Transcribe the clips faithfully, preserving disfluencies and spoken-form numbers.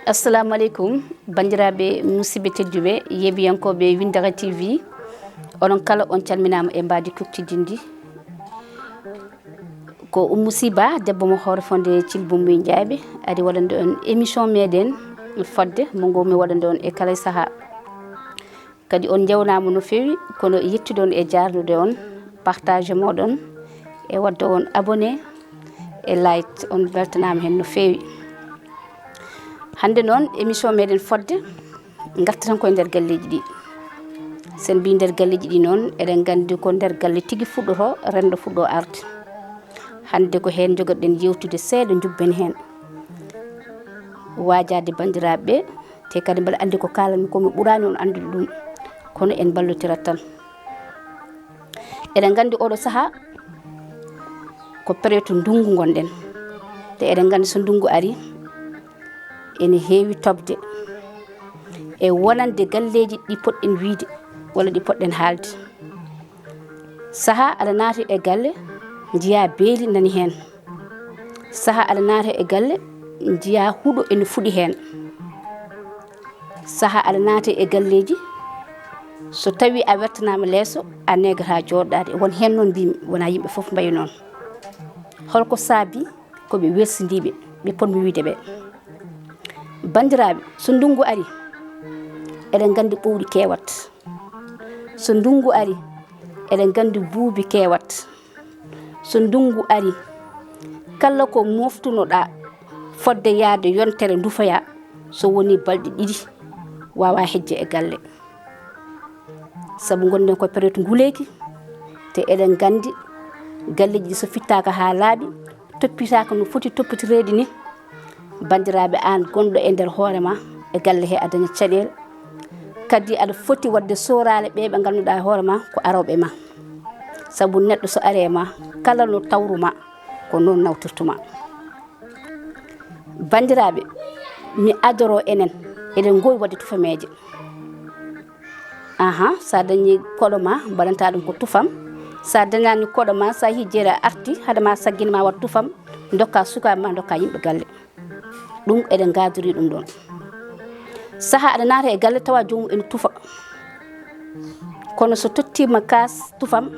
Assalamu aleykum, banndiraaɓe musidɓe tedduɓe, yeeɓiyankooɓe Winndere T V, onon kala on calminaama e mbaadi kuktidinndi. Ko Oumou Sy Ba, debbo mo Hoore Fonde Thilbou Mboye Ndiaye, ari waɗande on émission meɗen Fodde, mo ngoomi waɗande on e kala sahaa. Kadi on njewnaama no feewi, kono yettude on e jaarnude on, partage mooɗon, e waɗde on abonné, e like, on beltanaama heen no feewi. Hannde noon, émission meɗen Fodde, ngarta tan koye nder galleeji ɗi. Sen mbii nder galleeji ɗi noon, eɗen nganndi ko nder galle tigi fuɗɗotoo, renndo fuɗɗoo arde. Hannde ko heen njogorɗen yewtude seeɗa, njubben heen. Waajaade banndiraaɓe ɓe, te kadi mbaɗa anndi ko kaalanmi ko mi ɓuraani on anndude ɗum, kono en mballotira tan. Eɗen nganndi oɗo sahaa ko période ndunngu ngonɗen, te eɗen nganndi so ndunngu ari, ene heewi toɓde e wonande galleeji ɗi poɗɗen wiyde walla ɗi poɗɗen haalde. Sahaa aɗa naata e galle, njiyaa beeli nani heen. Sahaa aɗa naata e galle, njiyaa huɗo ene fuɗi heen. Sahaa aɗa naata e galleeji, so tawii a wertanaama leeso, a neegataa jooɗaade. Won heen noon mbiymi, wonaa yimɓe fof mbayi noon. Holko saabii? Ko ɓe welsindiiɓe, ɓe potmi wiyde ɓe. Banndiraaɓe, so ndunngu ari, eɗen nganndi ɓowɗi keewat. So ndunngu ari, eɗen nganndi buubi keewat. So ndunngu ari, kala ko moftunoɗaa fodde yahde yontere ndufoyaa, so wonii balɗe ɗiɗi, waawaa hejje e galle. Sabu ngonɗen ko période nguleeki, te eɗen nganndi galleeji ɗi so fittaaka haa laaɓi, toppitaaka no foti toppitireede ni, banndiraaɓe, aan gonɗo e nder hoore ma e galle he, a dañat caɗeele. Kadi aɗa foti waɗde sooraale ɓe ɓe ngannduɗaa e hoore ma ko arooɓe ma. Sabu neɗɗo so ari e ma, kala no tawru ma, ko noon nawtirtu ma. Banndiraaɓe, mi adoro enen, eɗen ngoowi waɗde tufameeje. Aha, so a dañii koɗo ma, mbaɗantaa ɗum ko tufam. So a dañaani koɗo ma, so a yehii jeere a arti, hade ma saggina ma waɗ tufam, ndokkaa sukaaɓe ma, ndokkaa yimɓe galle. Ɗum eɗen ngaadorii ɗum ɗoon. Sahaa aɗa naata e galle tawa joomum ene tufa. Kono so tottiima kaas tufam,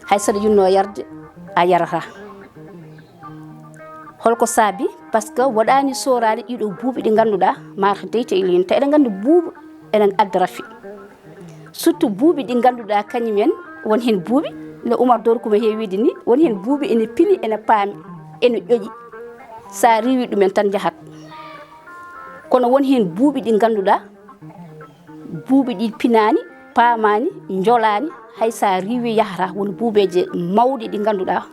hay so aɗa yiɗnoo yarde, a yarataa. Holko saabii? Parce que waɗaani sooraade ɗiiɗoo buubi ɗi ngannduɗaa, maaro deyte e leydi, te eɗen nganndi buubu ene adda rafi. Surtout buubi ɗi ngannduɗaa kañum en, won heen buubi, no Oumar Doro Kouma heewi wiyde ni, won heen buubi ene pini, ene paami, ene ƴoƴi. So a riiwii ɗum en tan njahat. Kono won heen buubi ɗi ngannduɗaa, buubi ɗi pinaani, paamaani, njolaani, hay so a riiwii yahataa. Won buubeeje mawɗi ɗi ngannduɗaa,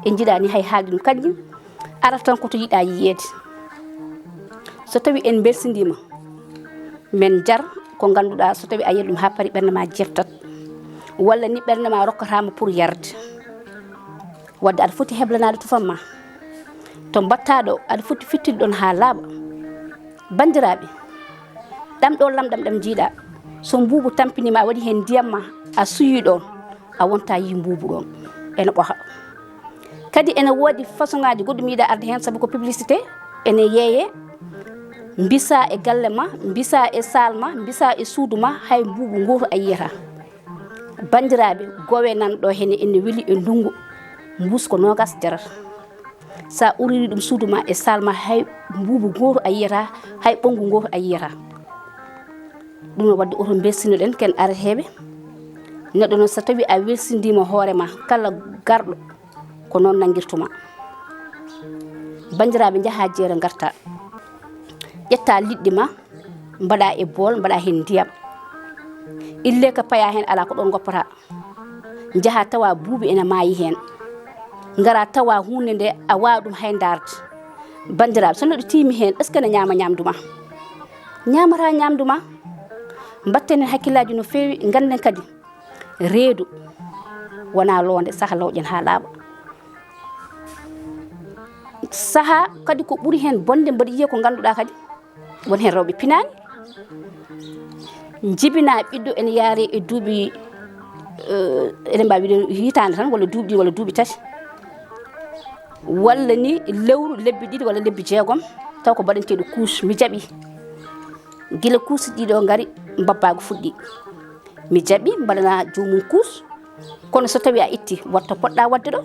en njiɗaani hay haalde ɗum. Kanjum arata tan ko to yiɗaa yiyeede. So tawii en mbelsindiima, men njar ko ngannduɗaa, so tawii a yari ɗum haa paari, ɓernde ma jeftat, walla ni ɓernde ma rokkataa ma pour yarde. Waɗde aɗa foti heblanaade tufam ma. To mbaɗtaa ɗo, aɗa foti fittude ɗoon haa laaɓa. Banndiraaɓe, ɗam ɗo lamɗam ɗam njiiɗaa, so mbuubu tampiniima, a waɗi heen ndiyam ma, a suyii ɗoon, a wontaa yii mbuubu ɗoon, ene ɓoha. Kadi ene woodi façon ŋaaji goɗɗi mi yiɗaa arde heen, sabu ko publicité, ene yeeyee, mbisaa e galle ma, mbisaa e saal ma, mbisaa e suudu ma, hay mbuubu ngootu a yiyataa. Banndiraaɓe, goowe nan ɗo heen ene weli e ndunngu, mbuus ko noogaas jarata. So a uririi ɗum suudu ma e saal ma, hay mbuubu ngootu a yiyataa, hay ɓonngu ngootu a yiyataa. Ɗum no waɗde oto mbelsinoɗen ken areteeɓe. Neɗɗo noon, so tawii a welsindiima hoore ma, kala garɗo ko noon nanngirtu ma. Banndiraaɓe, njahaa jeere ngartaa. Ƴettaa liɗɗi ma, mbaɗaa e bool, mbaɗaa heen ndiyam. Illee ko payaa heen alaa, ko ɗoon ngoppataa. Njahaa tawa buubi ene maayi heen. Ngaraa tawa huunde nde a waawaa ɗum hay ndaarde. Banndiraaɓe, so neɗɗo tiimi heen, est-ce que ene ñaama ñaamdu ma? Ñaamataa ñaamdu ma. Mbaɗten heen hakkillaaji no feewi, ngannden kadi reedu wonaa loonde, saha lawƴen haa laaɓa. Saha kadi ko ɓuri heen bonde, mbaɗa yiya ko ngannduɗaa kadi won heen rewɓe pinaani. Njibinaa ɓiɗɗo ene yaare e duuɓi, eh, eɗen mbaawi wiide hitaande tan, walla duuɓi ɗiɗi, walla duuɓi tati. Walla ni lewru, lebbi ɗiɗi walla lebbi jeegom, taw ko mbaɗanteeɗo couche. Mi jaɓi. Gila couche ɗiɗo ngari, mbabbaagu fuɗɗi. Mi jaɓi mbaɗana joomum couche. Kono so tawi a itti, watta poɗɗa waɗde ɗo.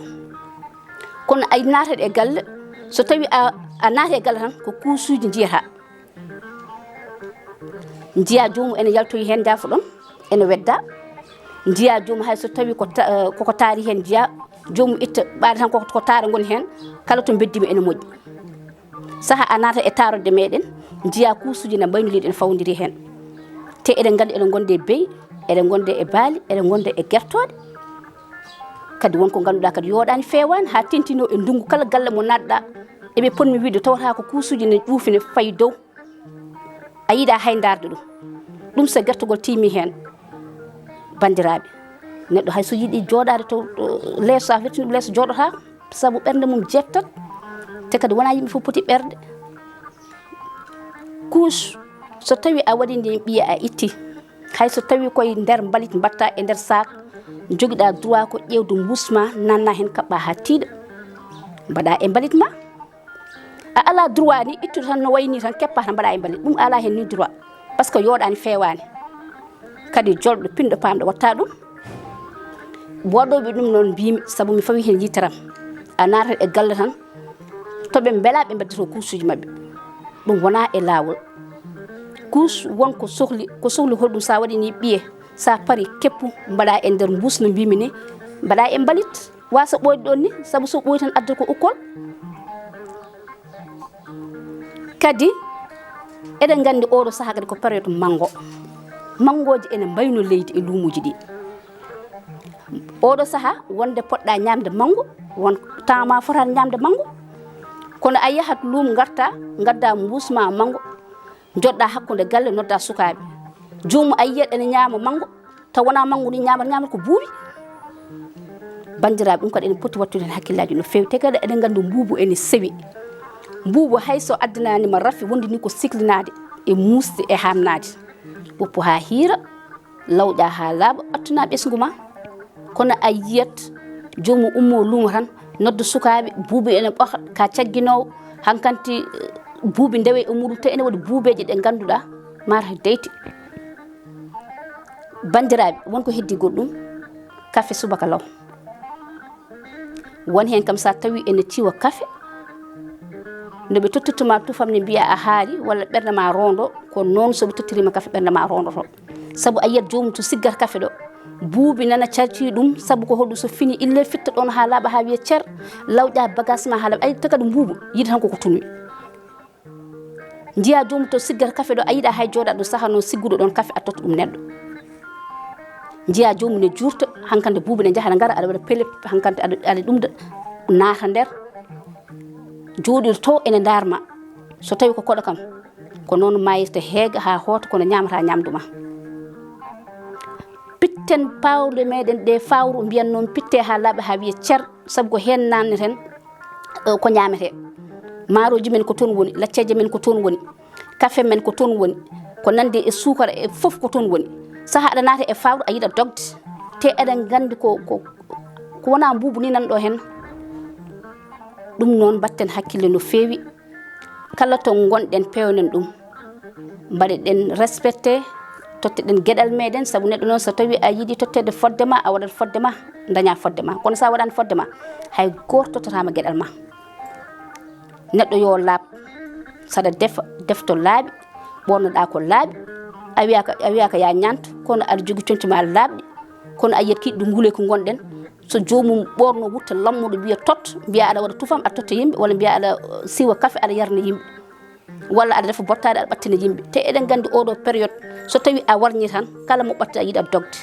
Kono a naatat e galle, so tawi a, a naati e galle tan, ko couche uji njiyata. Njiya joomum ene yaltoyi heen, njaafo ɗon, ene wedda. Njiya joomum hay so tawi ko ta-, eh, koko taari heen, njiya joomum itta ɓaade tan ko, ko taara ngoni heen, kala to mbeddima ene moƴƴi. Saha a naata e taarode meɗen, njiya couche uji na mbayno leydi ene fawodiri heen. Te eɗen nganndi eɗen ngonde e beyi, eɗen ngonde e baali, eɗen ngonde e gertooɗe. Kadi won ko ngannduɗaa kadi yooɗaani feewaani haa tentino e ndungu kala galle mo naatɗa. Eɓe ponmi wiide tawata ko couche uji ne ƴuufi ne fayi dow. A yiɗa hay ndaarde ɗum. Ɗum so gertogol tiimi heen, banndiraaɓe, neɗɗo hay so yiɗi jooɗaade to, to leeso, a firtini ɗum leeso, jooɗotaako, sabu ɓernde mum jeettat. Te kadi wonaa yimɓe fof poti ɓerde. Couche, so tawi a waɗi ndin ɓiye a itti, hay so tawi koye nder mbalit mbatta e nder saak, jogiɗa droit ko ƴeewde mbuus ma, nanna heen, kaɓɓa haa tiiɗa, mbaɗa e mbalit ma. A ala droit ni ittude tan no wayni tan, keppa tan mbaɗa e mbalit, ɗum ala heen ni droit, parce que yooɗaani feewaani. Kadi jolɗo pinɗo paamɗo watta ɗum. Waɗooɓe ɗum noon mbimi, sabu mi fawi heen yitaram. A naatat e galle tan, to ɓe mbela ɓe mbeddoto couche uji maɓɓe. Ɗum wona e laawol. Couche won ko sohli, ko sohli holɗum sa waɗi ni ɓiye, sa pari keppu, mbaɗa e nder mbuus no mbimi ni, mbaɗa e mbalit. Wasa ɓooyde ɗon ni, sabu so ɓooyi tan adda ko ukkol. Kadi, eɗen nganndi oɗo saha kadi ko période manngo. Manngooji ene mbayno leydi e luumuuji ɗi. Oɗo saha wonde poɗɗa ñaamde manngo, won temps ma fotaani ñaamde manngo. Kono a yahat luumo ngarta, ngadda mbuus ma manngo, njoɗɗa hakkunde galle, nodda sukaaɓe. Joomum a yiyat ene ñaama manngo, taw wona manngo ni ñaamata, ñaamata ko buubi. Banndiraaɓe, ɗum kadi ene poti wattude heen hakkillaaji no feewi. Te kadi eɗen nganndi mbuubu ene sewi. Mbuubu hay so addanaani ma rafi, wondi ni ko siklinaade e muusde e haamnaade. Woppu haa hiira, lawƴa haa laaɓa, ɓattu na ɓesngu ma. Kono a yiyat joomum ummo luumo tan, nodda sukaaɓe, buubi ene ɓoka, ka cagginoowo, hankanti, eh, buubi ndewe e muɗum, te ene waɗi buubeeje ɗe ngannduɗaa, mata deyti. Banndiraaɓe, won ko heddi goɗɗum, kafe subaka law. Won heen kam, so a tawi ene ciwa kafe, no ɓe tottirta ma tufam ne mbiya a haari, walla ɓernde ma rondo, ko noon so ɓe tottirima kafe, ɓernde ma rondoto. Sabu a yiyat joomum to siggata kafe ɗo, buubi nana calci ɗum, sabu ko holɗum so fini, ille fitta ɗon haa laaɓa, haa wiya cer, lawƴa bagage ma haa laaɓa, a yiɗta kadi mbuubu, yiɗi tan koko tunwi. Njiya joomum to siggata kafe ɗo, a yiɗa hay jooɗa ɗo saha noon sigguɗo ɗon kafe, a totta ɗum neɗɗo. Njiya joomum ne juurta, hankante buubi ne njaha ne ngara, aɗa waɗa pelep, hankante aɗa, aɗa ɗumda, naata nder, jooɗoto to ene ndaar ma. So tawi ko koɗo kam, ko noon mayirta heega haa hoota, kono ñaamata ñaamdu ma. Pitten paawɗe meɗen ɗe fawru, mbiyan noon pitte haa laaɓa, haa wiya cer, sabu ko heen naanneten, eh, ko ñaamete. Maarooji men ko toon woni, lacceeje men ko toon woni, kafe men ko toon woni, ko nandi e suukara e fof ko toon woni. Saha aɗa naata e fawru, a yiɗa dogde, te eɗen nganndi ko, ko, ko wona mbuubu ni nan ɗo heen. Ɗum noon mbatten hakkille no feewi. Kala to ngonɗen, pewnen ɗum, mbaɗeɗen respecté, totteɗen geɗal meɗen, sabu neɗɗo noon, so tawi a yiɗi totteede fodde ma, a waɗat fodde ma, daña fodde ma. Kono sa waɗani fodde ma, hay gooto tottataama geɗal ma. Neɗɗo yo laaɓ, saɗa defa, defto laaɓi, ɓornoɗa ko laaɓi, a wiyaka, a wiyaka ya ñaantu, kono aɗa jogii coñci ma laaɓɗi, kono a yiyat kiiɗi ɗum ngule ko ngonɗen, so joomum ɓorno wutta lammuɗo, mbiya tot, mbiya aɗa waɗa tufam, aɗa totta yimɓe, walla mbiya aɗa, uh, siwa kafe, aɗa yarna yimɓe, walla aɗa defa bottaade, aɗa ɓattina yimɓe. Te eɗen nganndi oɗo période, so tawi a warñi tan, kala mo ɓatta a yiɗat dogde.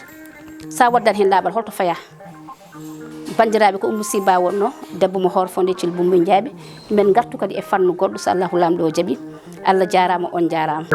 Sa waddan heen laaɓal, holto faya? Banndiraaɓe, ko Ummu Siba wonno, debbo mo Hoore Fondé Thil Bumbo Njaaɓe. Men ngartu kadi e fannu goɗɗo, so Allahu Laamɗo o jaɓi. Allah jaaraama, on jaaraama.